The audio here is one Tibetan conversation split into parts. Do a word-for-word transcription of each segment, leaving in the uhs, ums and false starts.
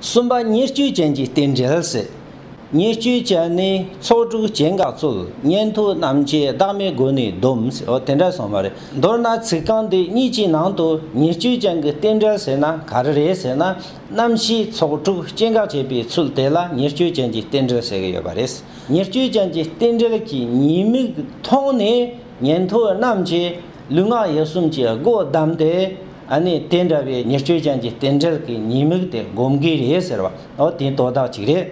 གསུམ་པ་ཉེར་སྤྱོད་ཅན་གྱི་རྟེན་འབྲེལ་ཟེར། ཉེར་སྤྱོད་ཅན་ནི་ཚོགས་དྲུག་སྐྱེ་འགག་རྩོལ། ཉན་ཐོས་རྣམས་ཀྱིས་བདག་མེད་སྒོ་ནས་སྡོམ་ཟེར། འོ་དེ་འདྲ་གསུངས་པ་རེད། མདོར་ན་ཚིག་རྐང་འདི་གཉིས་ཀྱི་ནང་དུ་ཉེར་སྤྱོད་ཅན་གྱི་རྟེན་འབྲེལ་ཟེར་ན་ག་རེ་རེད་ཟེར་ན། རྣམ་ཤེས་ཚོགས་དྲུག་སྐྱེ་འགག་བྱེད་པའི་ཚུལ་དེ་ལ་ཉེར་སྤྱོད་ཅན་གྱི་རྟེན་འབྲེལ་ཟེར་གྱི་ཡོད་པ་རེད། ཉེར་སྤྱོད་ཅན་གྱི་རྟེན་འབྲེལ་གྱི་ཉེས་དམིགས་མཐོང་ནས་ཉན་ཐོས་རྣམས་ཀྱིས་ལུས་ངག་ཡིད་གསུམ་གྱི་སྒོ་བསྡམས་ཏེ། ཨ་ནི་དེ་འདྲ་བའི་ཉེར་སྤྱོད་ཅན་གྱི་རྟེན་འབྲེལ་གྱི་ཉེས་དམིགས་དེ་སྒོམ་གྱི་རེད་ཟེར་བ། འོ་དེ་དོན་དག་ཅིག་རེད།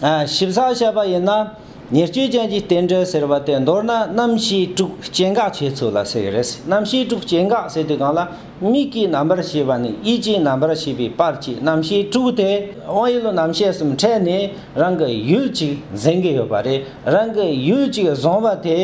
ཨ་ཞིབ་ཚགས་བཤད་པ་ཡིན་ན། ཉེར་སྤྱོད་ཅན་གྱི་རྟེན་འབྲེལ་ཟེར་བ་དེ་མདོར་ན་རྣམ་ཤེས་དྲུག་སྐྱེ་འགག་བྱེད་ཚུལ་ལ་ཟེར་གྱི་རེད། རྣམ་ཤེས་དྲུག་སྐྱེ་འགག་ཟེར་དུས་སྒང་ལ། མིག་གིས་རྣམ་པར་ཤེས་པ་ནས་ཡིད་ཀྱིས་རྣམ་པར་ཤེས་པའི་བར་གྱི་རྣམ་ཤེས་དྲུག་དེ་དབང་ཡུལ་རྣམ་ཤེས་གསུམ་ཕྲལ་ནས་རང་གི་ཡུལ་གཅིག་འཛིན་གྱི་ཡོད་པ་རེད། རང་གི་ཡུལ་གཅིག་བཟུང་བ་དེ་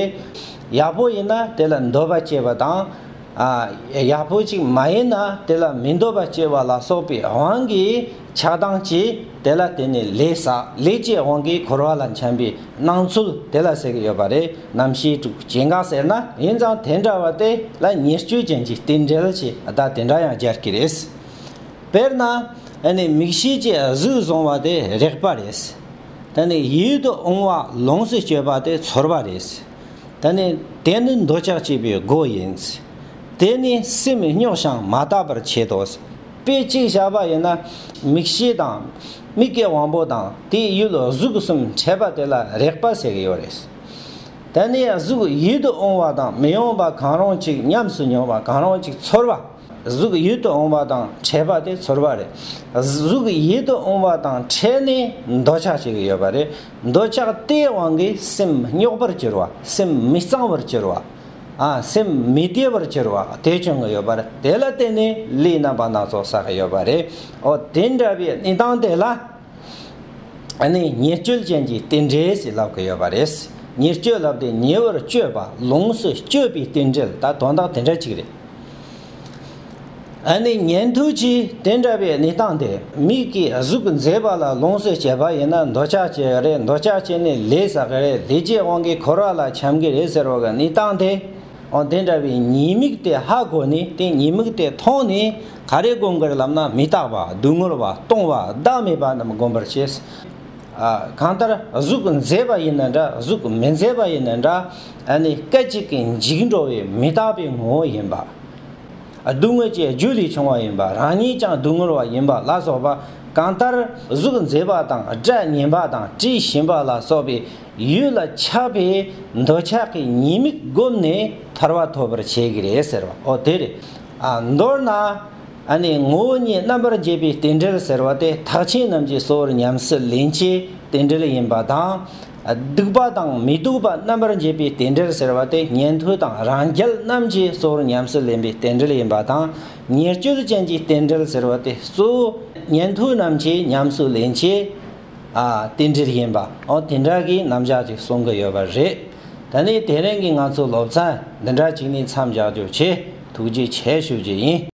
ཡག་པོ་ཡིན་ན་དེ་ལ་འདོད་པ་སྐྱེ་བ་དང་། ཨ་ཡག་པོ་ཅིག་མ་ཡིན་ན་དེ་ལ་མི་འདོད་པ་སྐྱེ་བ་ལ་སོགས་པའི་དབང་གིས་ཆགས་སྡང་སྐྱེས། དེ་ལ་བརྟེན་ནས་ལས་བསགས། ལས་ཀྱི་དབང་གིས་འཁོར་བ་ལ་འཁྱམས་པའི་སྣང་ཚུལ་དེ་ལ་ཟེར་གྱི་ཡོད་པ་རེད། རྣམ་ཤེས་དྲུག་སྐྱེ་འགག་ཟེར་ན། ཡིན་ཙང་དེ་འདྲ་བ་དེ་ལ་ཉེར་སྤྱོད་ཅན་གྱི་རྟེན་འབྲེལ་ཞེས་ད་དེ་འདྲ་ཡང་སྦྱར་གྱི་རེད། དཔེར་ན། ཨ་ནི་མིག་ཤེས་ཀྱིས་གཟུགས་བཟུང་བ་དེ་རེག་པ་རེད། ད་ནི་ཡིད་དུ་འོང་བ་ལོངས་སུ་སྤྱོད་པ་དེ་ཚོར་བ་རེད། ད་ནི་དེ་ནི་འདོད་ཆགས་སྐྱེས་པའི་སྒོ་ཡིན། དེ་ནི་སེམས་རྙོག་ཞིང་མ་དག་པར་བྱེད་དོ། དཔེ་གཅིག་བཞག་པ་ཡིན་ན། མིག་ཤེས་དང་། མིག་གི་དབང་པོ་དང་དེའི་ཡུལ་གཟུགས་གསུམ་ཕྲད་པ་དེ་ལ་རེག་པ་ཟེར་གྱི་ཡོད་རེད། དེ་ནས་གཟུགས་ཡིད་དུ་འོང་བ་དང་མི་འོང་བ་གང་རུང་གཅིག་ཉམས་སུ་མྱོང་བ། གང་རུང་གཅིག་ཚོར་བ། གཟུགས་ཡིད་དུ་འོང་བ་དང་ཕྲད་པ་དེ་ཚོར་བ་རེད། གཟུགས་ཡིད་དུ་འོང་བ་དང་ཕྲད་ནས་འདོད་ཆགས་བྱེད་ཀྱི་ཡོད་པ་རེད། འདོད་ཆགས་དེའི་དབང་གིས་སེམས་རྙོག་པར་གྱུར་བ། སེམས་མི་གཙང་བར་གྱུར་བ། ཨ་སེམས་མི་བདེ་བར་གྱུར་བ་དེ་བྱུང་གི་ཡོད་པ་རེད། དེ་ལ་བརྟེན་ནས་ལས་རྣམ་པ་སྣ་ཚོགས་བསགས་ཀྱི་ཡོད་པ་རེད། འོ་དེ་འདྲ་བའི་གནས་སྟངས་དེ་ལ། ཨ་ནི་ཉེར་སྤྱོད་ཅན་གྱི་རྟེན་འབྲེལ་ཞེས་ལབ་ཀྱི་ཡོད་པ་རེད། ཉེར་སྤྱོད་ལབ་དེ་ཉེ་བར་སྤྱོད་པ། ལོངས་སུ་སྤྱོད་པའི་རྟེན་འབྲེལ། ད་དོན་དག་དེ་འདྲ་ཅིག་རེད། ཨ་ནི་ཉན་ཐོས་ཀྱིས་དེ་འདྲ་བའི་གནས་སྟངས་དེ། མིག་གིས་གཟུགས་མཛེས་པ་ལ་ལོངས་སུ་སྤྱད་པ་ཡིན་ན་འདོད་ཆགས་སྐྱེ་གི་རེད། འདོད་ཆགས་སྐྱེས་ནས་ལས་བསགས་ཀྱི་རེད། ལས་ཀྱི་དབང་གིས་འཁོར་བ་ལ་འཁྱམས་ཀྱི་རེད་ཟེར་བ་གི་གནས་སྟངས་དེ། འོ་དེ་འདྲ་བའི་ཉེས་དམིགས་དེ་ཧ་གོ་ནས། དེ་ཉེས་དམིགས་དེ་མཐོང་ནས་ག་རེ་སྒོམ་དགོས་རེད་ལབ་ན། མི་རྟག་པ། སྡུག་བསྔལ་བ། སྟོང་བ། བདག་མེད་པ་རྣམས་སྒོམ་པར་བྱེད། ཨ་གང་ལྟར་གཟུགས་མཛེས་པ་ཡིན་ན་འདྲ། གཟུགས་མི་མཛེས་པ་ཡིན་ན་འདྲ། ཨ་ནི་སྐད་ཅིག་གིས་འཇིག་འགྲོ་བའི་མི་རྟག་པའི་ངོ་བོ་ཡིན་པ། སྡུག་བསྔལ་གྱི་རྒྱུ་ལས་བྱུང་བ་ཡིན་པ། རང་ཉིད་ཀྱང་སྡུག་བསྔལ་བ་ཡིན་པ་ལ་སོགས་པ། གང་ལྟར་གཟུགས་མཛེས་པ་དང་། སྒྲ་སྙན་པ་དང་། དྲི་ཞིམ་པ་ལ་སོགས་པའི་ཡུལ་ལ་ཆགས་པའི་འདོད་ཆགས་ཀྱི་ཉེས་དམིགས་བསྒོམས་ནས་ཐར་པ་ཐོབ་པར་བྱེད་ཀྱི་རེད་ཟེར་བ། འོ་དེ་རེད། ཨ་མདོར་ན། ཨ་ནི་ངོ་བོ་ཉིད་རྣམ་པར་འབྱེད་པའི་རྟེན་འབྲེལ་ཟེར་བ་དེ་ཐེག་ཆེན་རྣམས་ཀྱིས་གཙོ་བོར་ཉམས་སུ་ལེན་ཆེད་རྟེན་འབྲེལ་ཡིན་པ་དང་། སྡིག་པ་དང་མི་སྡིག་པ་རྣམ་པར་འབྱེད་པའི་རྟེན་འབྲེལ་ཟེར་བ་དེ་ཉན་ཐོས་དང་རང་རྒྱལ་རྣམས་ཀྱིས་གཙོ་བོར་ཉམས་སུ་ལེན་པའི་རྟེན་འབྲེལ་ཡིན་པ་དང་། ཉེར་སྤྱོད་ཅན་གྱི་རྟེན་འབྲེལ་ཟེར་བ་དེ་གཙོ་བོ་ཉན་ཐོས་རྣམས་ཀྱིས་ཉམས་སུ་ལེན་ཆེད། ཨ་རྟེན་འབྲེལ་ཡིན་པ། འོ་དེ་འདྲ་གི་རྣམ་གཞག་ཅིག་གསུང་གི་ཡོད་པ་རེད། ད་ནི་དེ་རིང་གི་ང་ཚོའི་སློབ་ཚན་འདི་འདྲ་ཅིག་ནས་མཚམས་འཇོག་རྒྱུ་བྱེད། ཐུགས་རྗེ་ཆེ་ཞུ་རྒྱུ་ཡིན།